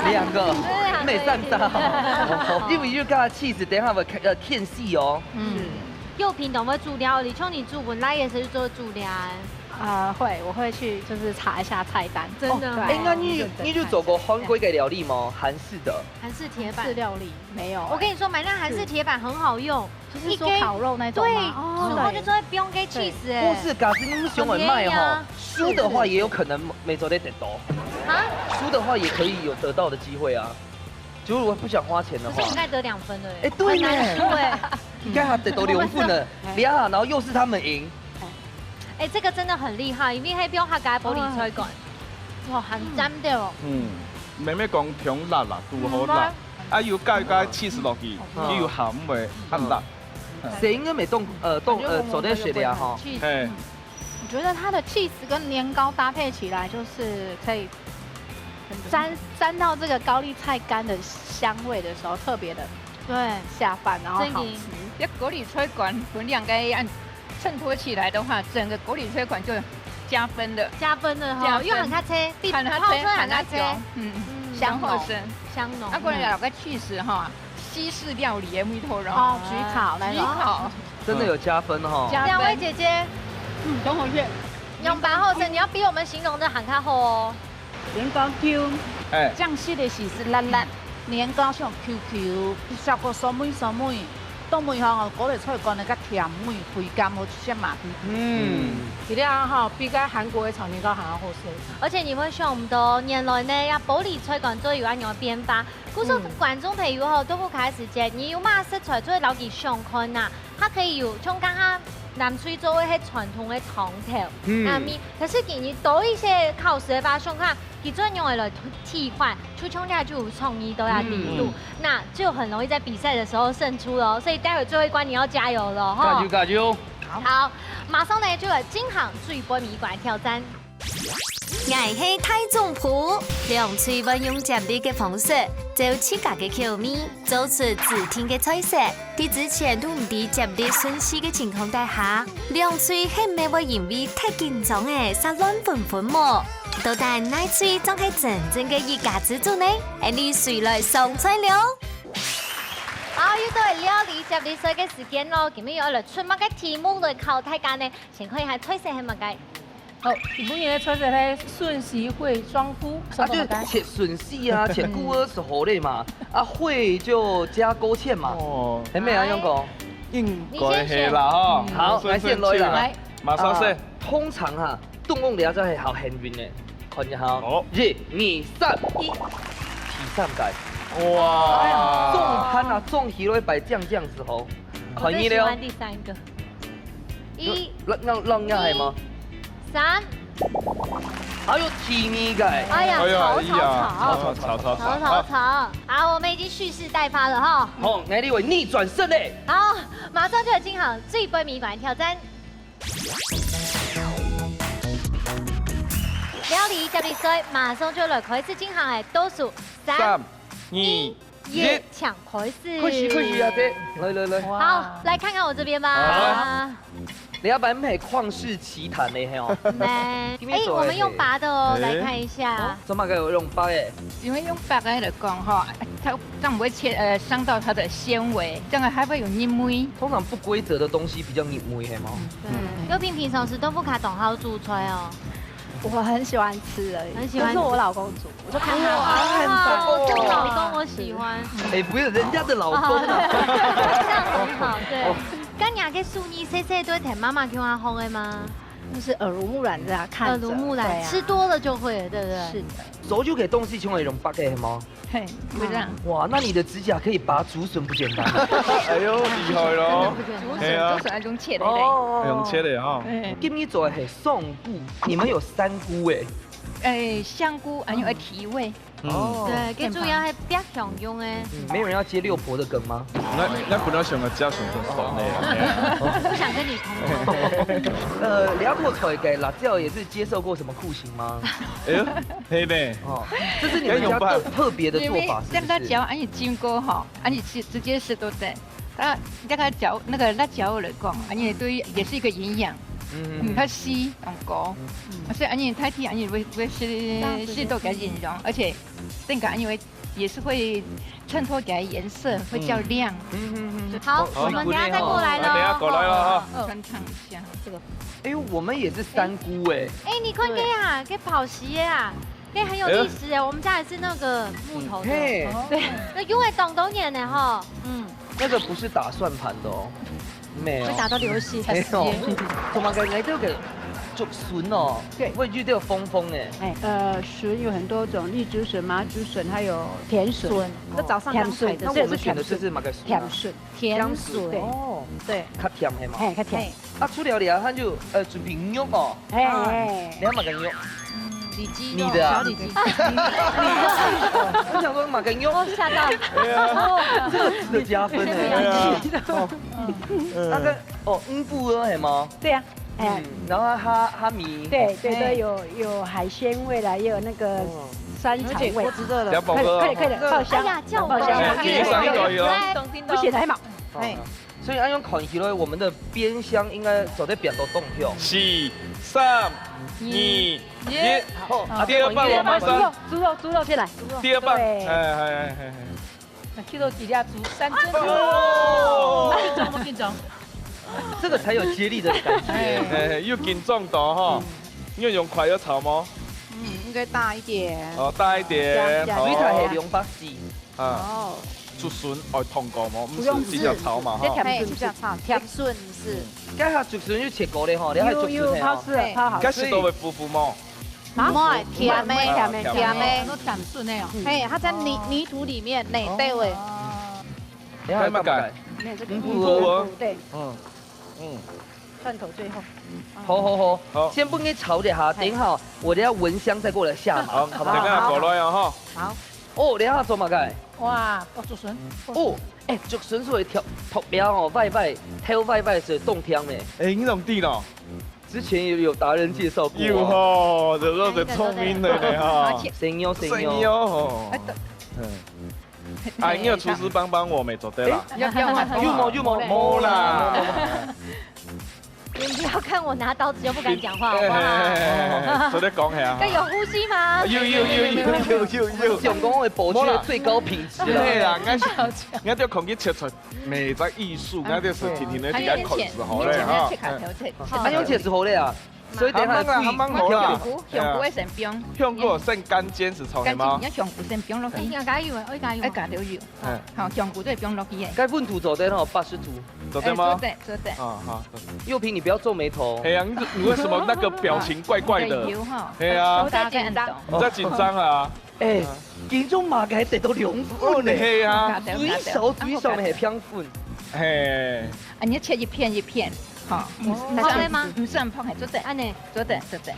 兩個，對啊，沒算到。因為又加cheese，等一下會呃欠死哦。嗯。又平常會煮料理，像你煮本來也是做煮料。啊，會，我會去就是查一下菜單。真的哦。對，哎，那你你有做過韓國个料理嗎？韓式的。韓式鐵板。韓式料理沒有。我跟你說，買那韓式鐵板很好用。 就是說烤肉那種嗎？對，哦。然後就說不用給cheese哎。或是假使你想要買吼，很便宜啊。酥的話也有可能沒做得得到。啊？酥的話也可以有得到的機會啊，就是我不想花錢的話。可是我應該得兩分的哎。哎，對呢。很難輸哎。應該還得到兩分呢。哎。你看，然後又是他們贏。哎，這個真的很厲害，因為係用客家玻璃菜乾。哇，很讚的哦。嗯，妹妹講挺辣啦，拄好辣。嗯。啊，又加加cheese落去，嗯。佢又鹹味，很辣。 誰應該沒動呃動呃做得學的啊哈。感覺紅紅的就不會很cheese。嘿。嗯。我覺得它的cheese跟年糕搭配起來，就是可以沾沾到這個高麗菜乾的香味的時候，特別的對。下飯，然後好吃。真的。這高麗菜乾分兩個按襯托起來的話，整個高麗菜乾就加分了。加分了哈，加分。又很較脆，比泡菜還較脆。很較脆，很較香。嗯，嗯。香濃，香濃。啊，過來有個cheese哈， 西式料理的味道咯。哦，焗烤那種。焗烤。真的有加分哦。加分。兩位姐姐，嗯，很好吃。仰般好食，你要比我們形容的還較好哦。年糕Q，哎。醬色个時係辣辣，年糕像Q Q，效果酥脆酥脆，到尾吼，高麗菜乾个較甜味，回甘好食嘛。嗯。佢這下吼，比該韓國个炒年糕還要好食。而且你會想毋到，原來呢，這高麗菜乾做有恁樣个變化。故所觀眾朋友吼，都不開始節，你有麼个食材做得摎佢相看啊？ 佢可以有像剛剛南水做个係傳統个湯頭，嗯。啊，你，可是佢，你多一些考試个話，想看佢做仰般來替換，就像這就有創意到這地步，嗯。那就很容易在比賽的時候勝出了哦。所以待會最後一關你要加油了哈。加油，加油！好，馬上呢就來進行最尾一關挑戰。 𠊎係大總鋪，兩隊會用接力个方式，照自家个口味，做出指定个菜色。在之前都毋知接力順序个情況底下，兩隊係毋係會因為忒緊張仔，煞亂紛紛無？到底哪隊正係真正个一家之主呢？𫣆俚隨來上菜了。好，又到了料理接力賽个時間咯，今日又愛來出麼个題目來考大家呢？先看一下菜色係麼个。 好，日本人个菜色係順序燴雙菇，啊，就切筍絲啊，切菇仔係好个嘛，啊，燴就加勾芡嘛，哦。係毋係恁樣講？應該係啦，吼。好，來，先來啦。來。馬上先。啊，通常哈，凍甕這隻係好幸運个，看一下哦。好。一、二、三，一，第三個。哇。哎呀，中盤啊，中起來擺靚靚時候，看你了。我最喜歡第三個。 一、讓、讓、讓下係無？二、三。還有第二個。哎呀，哎呀，吵吵吵，哎呀，吵吵吵吵吵吵吵。好，我們已經蓄勢待發了哈。好，𠊎這位逆轉勝咧。好，馬上就要進行最尾一關挑戰。料理接力賽馬上就來開始進行个倒數，三、三、二、一，請開始。開始，開始啊，姐，來來來。好，來看看我這邊吧。好。 你要擺毋係曠世奇談个，嘿哦。來，哎，我們用拔的哦，來看一下。哦，做麼个有用拔个？因為用拔个來講吼，它這樣不會切，呃，傷到它的纖維，這樣還會有入味。通常不規則的東西比較入味，嘿嗎？對，又平平常時豆腐卡懂好煮菜哦。我很喜歡吃而已，很喜歡吃。都是我老公煮，我就看他。哇，很棒。哦，像老公，我喜歡。哎，不是人家的老公啊。這樣很好，對。 該若个手藝細細都係同媽媽共下學个嗎？就是耳濡目染這樣看著，耳濡目染，對啊。吃多了就會了，對不對？是的。手就可以東西全部用拔个，嘿嗎？嘿，會這樣。哇，那你的指甲可以拔竹筍，不簡單。哎喲，厲害咯。竹筍，嘿啊。竹筍愛用切个嘞。哦。用切个哈。哎。今日做个係香菇，你們有三菇哎。哎，香菇還有愛提味。 哦。對，最主要係百香用个。嗯，沒有人要接六婆的梗嗎？𠊎、𠊎本來想要接順風順个。不想跟你同桌。呃，這道菜个辣椒也是接受過什麼酷刑嗎？哎喲，係呢。哦，這是你們家特、特別的做法，是不是？因為辣椒，恁樣浸過吼，恁樣直、直接食都得。它這個椒、那個辣椒來講，恁樣對也是一個營養。嗯，它煦，用過。所以恁樣代替恁樣會、會食、食到較營養，而且 等下因為也是會襯托起來顏色，會較亮。嗯，嗯，嗯，嗯。好，好，我們等下再過來咯。好，等下過來了哈。哦，穿燙一下這個。哎喲，我們也是三菇哎。哎，你看這啊，這保時捷啊，這很有歷史哎，我們家也是那個木頭的。嘿。對，那用了當多年了哈。嗯。那個不是打算盤的哦。 沒有。會打到流血。沒有。怎麼个？你這個竹筍哦，對。會遇到風風哎。哎，呃，筍有很多種，綠竹筍、麻竹筍，還有甜筍。筍，哦。那早上剛採的，甜筍，那我們選的這是麼个筍啊？甜筍。甜筍。對。哦。對。較甜係嗎？嘿，較甜。嘿。啊，除了這，還有，呃，準備肉哦。 哎，啊，哎。你要麼个肉？里肌肉，你的啊？小里肌。我想說麼个肉？哦，嚇到。哎呀，這個值得加分哎。哎呀。哦，嗯。那個，哦，魚脯仔係嗎？對啊，哎。嗯，然後蝦、蝦米。對，對，對，哎。有、有海鮮味啦，也有那個哦。酸草味。而且鍋子熱了。小寶哥哦。可以、可以、可以了，爆香，哎呀，叫我爆香。哎，第一個有。來，不行，來嘛。好。哎。 所以恁樣看起來，我們的冰箱應該做得變到當香。四、三、二、一，好，啊，第二棒我們上。豬肉，豬肉，豬肉進來。第二棒，對。哎，哎，哎，哎，哎。那去到底下煮三珍。哦。緊張，緊張。這個才有接力的感覺。哎，哎，又緊張到哈，你要用筷仔炒嗎？嗯，再大一點。哦，大一點，這樣，這樣。好。水菜係兩百四。啊。哦。竹筍愛燙過無？毋係，不用，直接炒嘛，哈。這甜筍，嘿，直接炒，甜筍毋係。該下竹筍有切過咧吼，你還有竹筍嘿吼。有，有，泡水，泡好。該係都會苦苦無？啊？毋會，甜的，甜的，啊，甜的。甜的。都甜筍的哦。嘿，它在泥，哦。泥土裡面，內底位。哦。你還有幹嘛？該麼个？沒有，這個。嗯，不哦。對。嗯。嗯。蒜頭最後。好，好，好。好。先分你炒一下，嘿。等一下，我等下聞香再過來下嘛，好，好不好？等下過來哦，吼。好。哦，等下做麼个？哇，哦，竹筍。哦，欸，竹筍係會調，調味哦，歪歪，調歪歪係當甜的。欸，你怎麼知道？之前有，有達人介紹過啊。有吼，這都是聰明的呢，哈。生肉，生肉。生肉吼。哎，對。嗯。哎，你有廚師幫幫我沒？做得啦。欸，要，要嗎？有無？有無？無啦。你不要看我拿刀子就不敢講話，好不好？欸，做得講係啊。該有呼吸嗎？有，有，有，有，有，有，有。想講會保持最高品質啦。對啦，應該是，應該就空氣切出來，美在藝術，應該就是天天的這個款式好咧，哈。切，切，切，切。啊，用切絲好咧啊。 所以等下還吂啦，還吂好啦。香菇，香菇愛先放。香菇有先乾煎係炒个嗎？乾煎，你愛香菇先放落去。哎，愛加油啊，愛加油啊。愛加點油。嗯。好，香菇都會放落去个。該溫度做得吼，八十度。做得嗎？哎，做得，做得。啊，好。佑平，你不要皺眉頭。哎呀，你，你為什麼那個表情怪怪的？有哈。哎呀。我在緊張。你在緊張啊？ 哎，嗯。緊張麼个得到兩分呢？哦，係啊。最少，最少呢，係兩分。嘿。啊，你切一片一片，吼，嗯，毋使，好了嗎？毋使恁薄，嘿，做得。恁呢。做得，做得。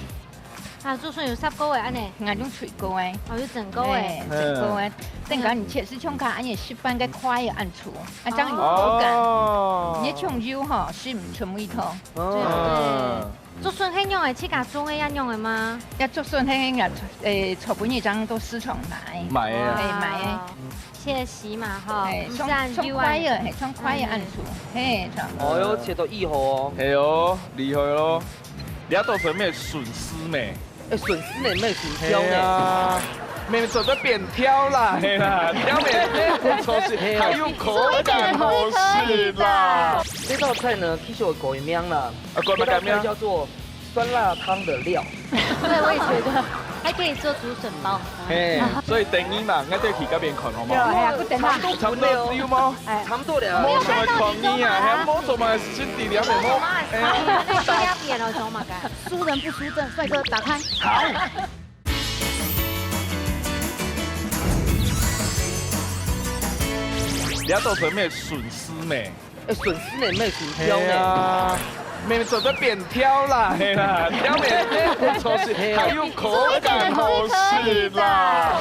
啊，竹筍有煠過个恁呢。啊，用炊過个。哦，有蒸過个。哎，蒸過个。嗯。等下你切絲像佢恁呢十分个塊个恁粗，啊，這樣有口感。哦。你个醬油吼，係毋出味道。哦。對。 竹筍係仰仔，自家種个也仰仔嗎？這竹筍係人家，誒，昨晡日正到市場買。買个啊。哎，買个。哦，切絲嘛，吼，哎，毋使恁幼啊。像，像塊个，嘿，像塊个恁粗，嗯。嘿，像。哦喲，切到以後哦。係哦，厲害咯。你這都係咩筍絲咩？哎，筍絲呢，咩筍條呢？係啊，妹妹做得變條啦，係啦，條咩，做事還有口感好食啦。這道菜呢，其實有改名啦。 啊，改麼个名？這道菜叫做酸辣湯的料。對，我也覺得，還可以做竹筍包。嘿，所以等你嘛，𠊎等去該片看好無？對，哎呀，不等他。差不多，差不多有無？哎。差不多了。無什麼創意啊，還無做麼个新的料，無。哎呀，那需要點了，什麼嘛？輸人不輸陣，帥哥打開。好。你這都係咩筍絲咩？ 哎，筍絲呢，咩筍條呢？係啊，妹妹做得變條啦，係啦，條咩，做事還有口感好食啦，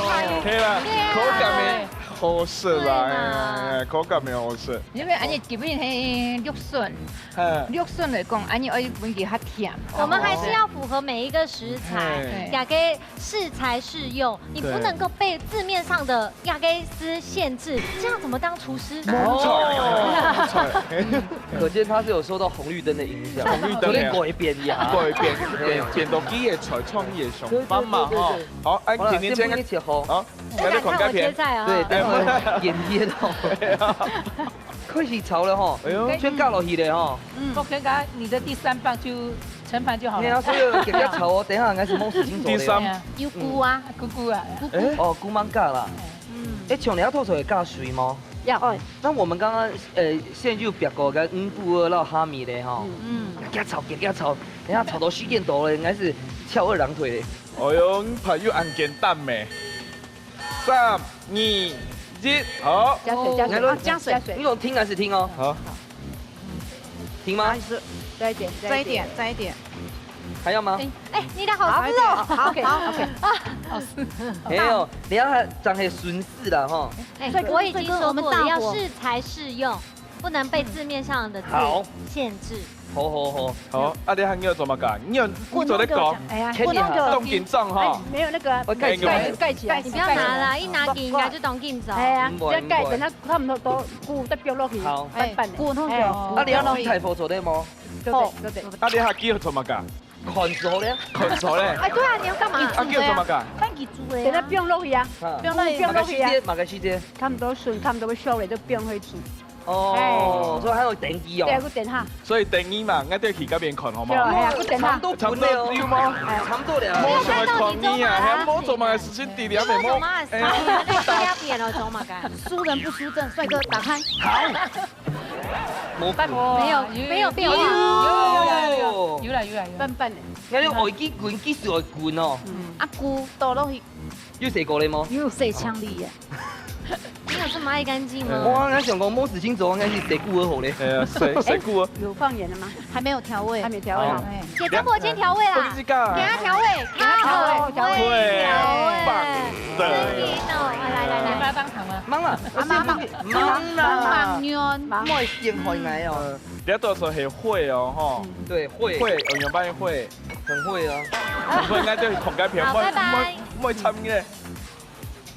係啦，口感咩好食啦，對嘛。哎，哎，口感咩好食。因為恁呢，基本係綠筍，嗯。綠筍來講，恁呢愛分佢較甜。我們還是要符合每一個食材，嗯。也可以適才適用，你不能夠被字面上的 亞該斯限制，這樣怎麼當廚師？哦，可見他是有受到紅綠燈的影響，紅綠燈的。有點改變呀。改變，變，變到佢个菜創意个想法嘛，對，對，對，吼。對。好，哎，好了，甜甜先，先不一起吼。好，你來看我切菜啊。對，等一下演演哦。哎呀。開始炒了吼，哎喲。全加落去了吼。嗯。我看看你的第三棒就盛盤就好了。對啊，所以給它炒哦，等一下應該是莫斯金做的哦。第三。有菇啊。菇菇啊。菇菇。哎。哦，菇芒加啦。嗯。 欸，像你這道菜會加水無？要。欸，那我們剛剛，呃，現在就煏過个五穀二摎蝦米咧，吼。嗯。嗯。給它炒，給它炒，等下炒到時間到了，應該是翹二郎腿咧。哎喲，你朋友恁簡單咩？三、二、一，好。加水，加水，來，啊，加水，加水。你用聽還是聽哦？好。聽嗎？啊，你說，再一點，再一點，再一點。還要嗎？欸，欸，你的好吃哦。好，OK，好，OK。啊，好吃。沒有，你要它長得順勢了哈。欸，我已經說過了，要適才適用，不能被字面上的字限制。好。好，好，好。好，啊，你還要做麼个？你有，你做得講，滾動給我講，哎呀，Candy哈，滾動給我講。動緊張哈。欸，沒有那個，我蓋起來。蓋起來，蓋起來。你不要拿啦，一拿起來就動緊張。哎呀，不會，不要蓋，不會。等它差不多都，菇再放落去，好。拌拌的。哎，滾動給我，哎。啊，你要用大火做得嗎？ 做得，做得。啊，你還叫做麼个？看熟咧。看熟咧。哎，對啊，你要幹嘛？啊，叫做麼个？番茄豬的啊。等下放落去啊。啊。放落去。放落去啊。麼个時節？麼个時節？差不多順，差不多要熟了，就放下去。哦，哎。所以還有等佢哦。對，佢等下。所以等你嘛，𠊎等去該邊看好無？對，哎呀，佢等下。差不多分了哦。差不多有無？哎。差不多了。無想愛看你啊，還無做麼个事情，弟弟還無。無做麼个事情，哎呀。你在那邊了，做麼个？輸人不輸陣，帥哥打開。好。無分。沒有，沒有變化。有，有，有，有，有，有啦，有啦，有啦。笨笨的。𠊎用愛佢滾，佢就愛滾哦。嗯，啊，滾倒落去。 有洗過咧無？有洗清理耶。你有這麼愛乾淨嗎？哇，𠊎想講，無事情做，應該係洗久仔好咧。哎呀，洗，洗久仔。有放鹽了嗎？還沒有調味。還沒調味好。哎。姐，張伯謙調味啦。不是這個。給他調味，給他調味，調味，對，調味。棒的。真的哦，來，來，來。你要幫忙嗎？忙啊，啊，忙，忙，忙啊。忙，忙。莫先害𠊎哦。嗯，你要多少很會哦，吼。嗯。對，會。會，有沒有發現會？很會啊。很會，那就同該片，好，拜拜。莫，莫，莫參與。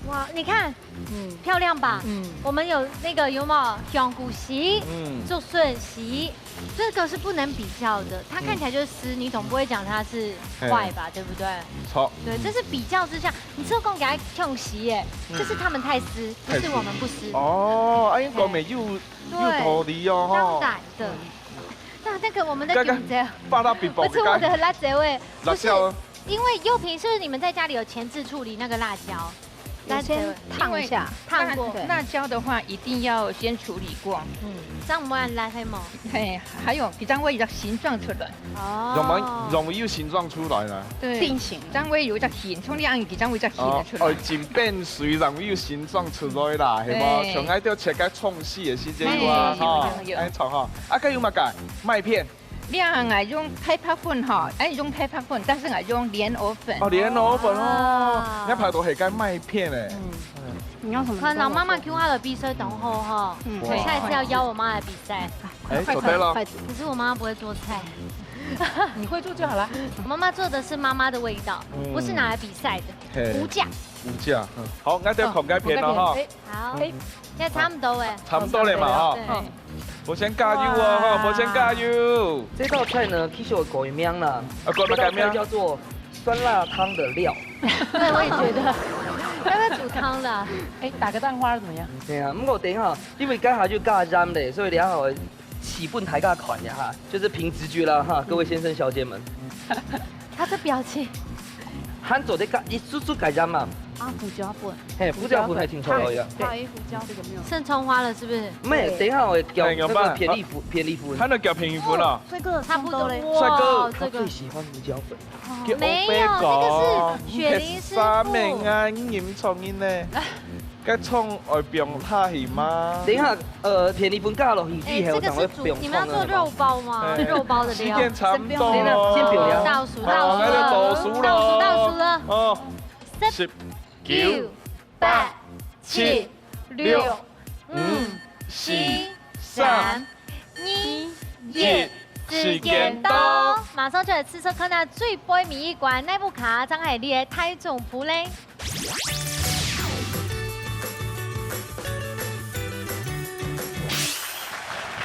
哇，你看，嗯。漂亮吧？嗯。我們有那個，有沒有香菇絲、嗯。竹筍絲，這個是不能比較的。它看起來就是絲，嗯。你總不會講它是壞吧，嘿。對不對？著。對，這是比較之下，你做工給它用絲耶，嗯。這是他們太絲，不是我們不絲。太絲。哦，哎，講得有，嘿。有道理哦，吼。對，當然的。嗯。那那個我們的剛剛，金姐，巴拉比寶，不是我的辣椒味，不是。辣椒。 因為幼萍，是不是你們在家裡有前置處理那個辣椒？有先燙一下。燙過。對。辣椒的話，一定要先處理過。嗯，這樣毋會恁辣，係無？嘿，還有，佢正會有形狀出來。哦。容易，容易有形狀出來啦。對。定型。正會有一隻形，像你恁樣，佢正會有一隻形出來。哦，哦，浸變水，容易有形狀出來啦，係無？對。像愛吊切開創始的時間有啊，嘿，吼，有，有，有。哎，創哈。啊，還有麼个？麥片。 你啊，𠊎用太白粉吼，哎，用太白粉，但是𠊎用蓮藕粉。哦，蓮藕粉哦，啊。你看排到係該麥片欸。嗯。你要什麼？看到媽媽共下來比賽當好吼，嗯。下一次要邀我媽來比賽。哎，快，做對了。快，快。可是我媽媽不會做菜。你會做就好了。我媽媽做的是媽媽的味道，嗯。不是拿來比賽的。嘿。無價。無價，嗯。好，𠊎等看該片了哈。哦，看該片。哎。 好，嗯。現在差不多欸。差不多了嘛，哈。對。好，伯謙加油哦，哈，哇。伯謙加油。這道菜呢，其實有改名啦。啊，改名。這道菜叫做酸辣湯的料。對，我也覺得。要不要煮湯了？哎，打個蛋花怎麼樣？對啊，不過等一下，因為剛才就加鹽了，所以等一下我 試分大家看一下哈，就是憑直覺啦哈，各位先生小姐們。他的表情。還做得加一絲絲个鹽嘛。啊，胡椒粉。嘿，胡椒粉還挺重要的。對。還有胡椒，這個沒有。剩蔥花了是不是？沒有，等一下我會攪那個片栗粉，哎，有吧？片栗粉。他那攪片栗粉了。哦，這個差不多嘞。帥哥，哇，這個。他最喜歡胡椒粉。哦，沒有，這個是雪玲師傅。你係啥物啊？你認錯人呢。 該蔥愛放下去嗎？等一下，呃，片栗粉加落去之後，哎，這個是煮，正會放蔥啊，你們要做肉包嗎？哎。肉包的料。時間差不多了。等一下，先不要。倒數，好，倒數了。那就倒數了。倒數，倒數了。哦，十、十、九、九、八、八、七、七、六、六、五、五、四、四、三、三、二、一，時間到。馬上就來試試看啊，最尾尾一關，哪部卡正係你个大丈夫咧？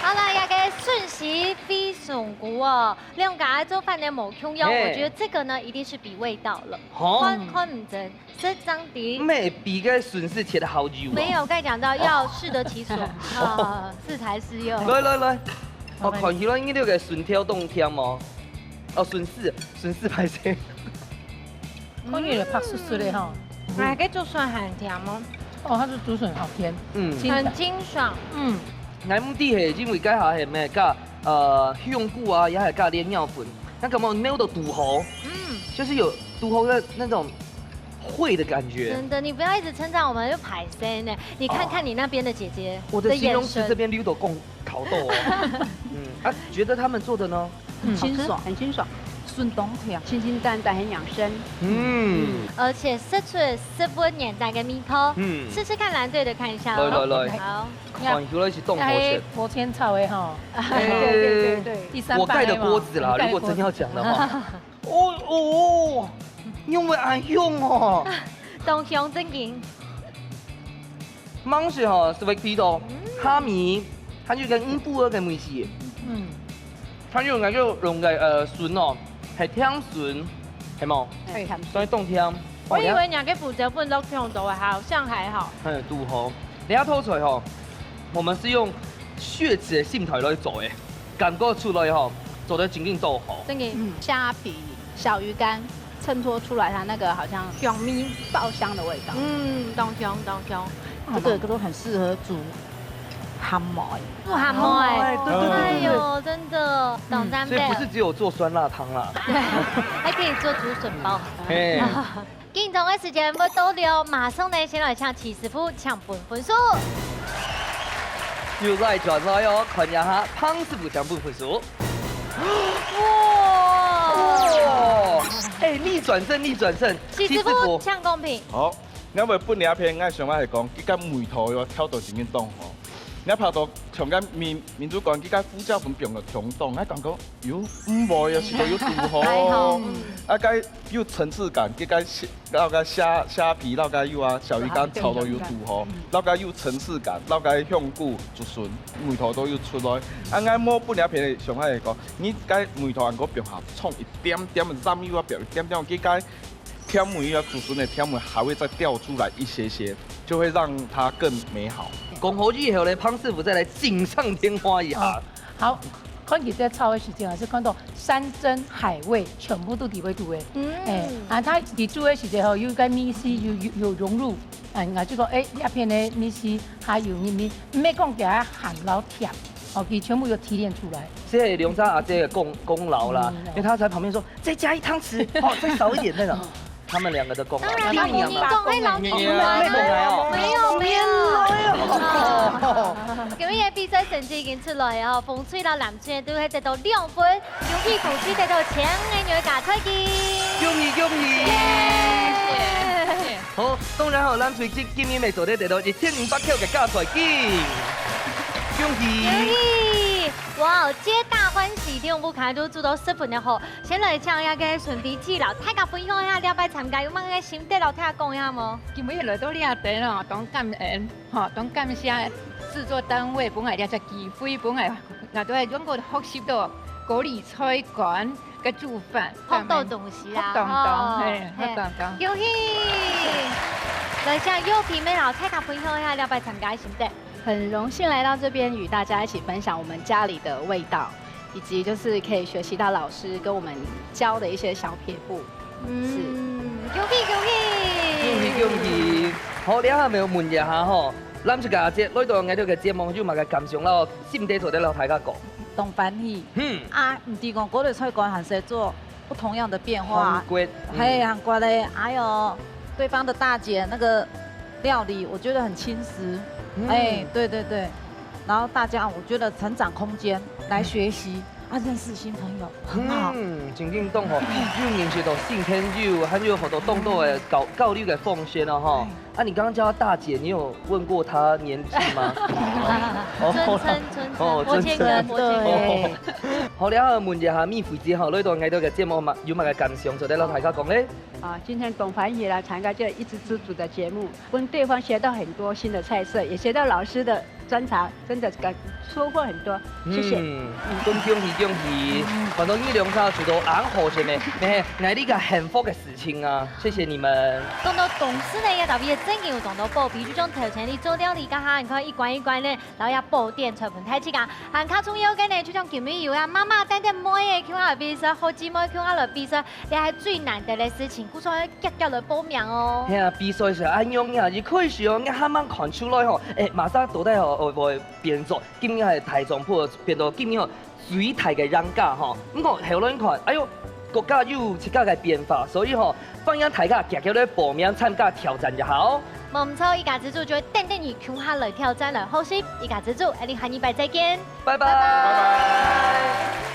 好了，這個順勢飛送過哦，兩家做飯个無共樣，嘿。我覺得這個呢，一定是比味道了。好。看，看毋準，食正知。毋係，比个筍絲切得好幼哦。沒有，剛才講到要適得其所，哦。啊，適才適用。來，來，來，哦，看起來你這個筍條當甜哦。哦，筍絲，筍絲歹勢。 看起來白雪雪个吼。嗯。哎，這竹筍很甜哦。哦，它的竹筍好甜。嗯。清爽。很清爽。嗯。𠊎毋知係因為該下係毋係加，呃，香菇啊，也係加蓮藕粉，那感覺咬到肚喉，嗯。就是有肚喉的那種會的感覺。真的，你不要一直稱讚我們，就歹勢呢。你看看你那邊的姐姐的眼神。哦。我的形容詞這邊溜到講 烤豆哦。嗯，啊，覺得他們做的呢？嗯，清爽，很清爽，筍當甜，清清淡淡，很養生。嗯。而且食出食物原在个味道。嗯。試試看藍隊的，看一下哦。來，來，來。好。看起來是當好食。哎，伯謙炒的吼。哎，對，對，對，對。第三擺我蓋的鍋子啦，嘛，如果真要講的話。蓋的鍋子。哦，哦，因為恁香哦。當香正經。 芒果吼，係會比到，嗯。蝦米，還有个五穀个味緒。嗯。還有該个用个，呃，筍哦，係甜筍，係無？係。所以當甜。我以為你个胡椒粉落忒多，好像還好。嗯，堵好。你這道菜吼，我們是用血气个心态來做个，感覺出來吼，做得真正到好。真个蝦皮、小鱼干衬托出來它那個好像香味爆香的味道。嗯，當香當香。这个都很适合煮鹹糜。不鹹糜哎，對對對對對。哎呦，真的，當讚所以不是只有做酸辣湯啦，還可以做竹筍包。嘿，緊張个時間無多了，馬上呢先來請徐師傅請分分數。又來轉來哦，看一下彭師傅請分分數。哇！哦，哎，逆轉勝，逆轉勝，徐師傅請公平。好，𠊎會分你一片，𠊎想法係講，佢个味道要調到真正當好。你拍到像个民民族館，佢个胡椒粉放到中檔，𠊎感覺有毋會啊，食到有堵好。還好，啊，該有層次感，佢个蝦，那个蝦蝦皮，那个有啊，小魚乾炒到有堵好，那个有層次感，那个香菇竹筍味道都有出來。啊，𠊎無分你一片个想法係講，你个味道還過放下，沖一點點个醬油啊，放一點點，佢个甜味啊，竹筍个甜味還會再掉出來一些些，就會讓它更美好。講好以後呢，彭師傅再來錦上添花一下。好，看佢在炒的時間啊，是看到山珍海味全部都在該肚个。嗯，哎，啊，佢在煮的時間吼，有个味緒有有有融入，哎，啊，就講，哎，這片的味緒還有入面，毋係講佢鹹摎甜，哦，佢全部有提煉出來。這係兩儕阿姊个功功勞啦，因為她在旁邊說再加一湯匙，哦，再少一點那種。他們兩個的功勞。當然啦，無人講，哎，老師，你你你你沒有沒有。今日个比賽成績已經出來哦，紅隊摎藍隊都係得到兩分，恭喜紅隊得到千元个加菜金。恭喜恭喜！好，當然好，藍隊今今日乜做得得到一千五百塊个加菜金，恭喜！恭喜！哇，皆大歡喜，第五步看來都做到十分个好。先來請一下个順飛姐摎大家分享一下，這擺參加有麼个心得摎大家講一下無？今日來到這地咯，當感恩，吼，當感謝製作單位分𠊎這隻機會，分𠊎𠊎都係能夠學習到高麗菜乾个煮法，學到東西啦，學到吼東，嘿，學到東。恭喜！來，請右皮妹摎大家分享一下這擺參加个心得。很榮幸來到這邊與大家一起分享我們家裡的味道，以及就是可以學習到老師跟我們教的一些小撇步。嗯，恭喜恭喜！恭喜恭喜！好，這下乜問一下吼，藍隊个阿姊來到𠊎兜个節目有麼个感想咯？心得做得摎大家講。當歡喜。嗯，啊，毋知講高麗菜乾還係做不同樣的變化。韓國，嗯嘿，韓國嘞，還有對方的大姐那個料理，我覺得很輕食。嗯哎，對對對，然後大家我覺得成長空間來學習啊，認識新朋友很好。嗯，真正當好，又認識到新朋友，還有好多當多个交交流个方式了哈。啊，你剛剛叫她大姐，你有問過她年紀嗎？尊稱尊稱，哦伯謙哥，尊稱伯謙哥。哦，好了，問一下蜜菲姐哈，來到𠊎兜个節目嘛，有麼个感想做得摎大家講咧？啊，今天當歡喜來參加這一枝之煮的節目，跟對方學到很多新的菜色，也學到老師的專長，真的感收穫很多。謝謝。嗯，恭喜恭喜恭喜！看到你兩儕做到恁好，係咩？咩，𠊎呢个幸福个事情啊，謝謝你們。講到同事呢，也特別正經有講到寶貝，就像頭前你做料理，剛剛你看一關一關呢，然後也寶典全部太起啊，還較重要个呢，就像今日有啊，媽媽帶等妹仔去外比賽，好姊妹去外比賽， 這係最難得个事情，故所愛遽遽來報名哦。係啊，比賽係恁樣啊，一開始哦，𠊎還吂看出來吼，誒，麼儕到底吼會會變做今日係大丈夫，變到今日吼最大个贏家吼。毋過後來看，哎喲，國家有自家个變化，所以吼，歡迎大家遽遽來報名參加挑戰一下哦。無毋著，一家之煮就會等等你共下來挑戰來學習。一家之煮，𠊎等下禮拜再見。拜拜。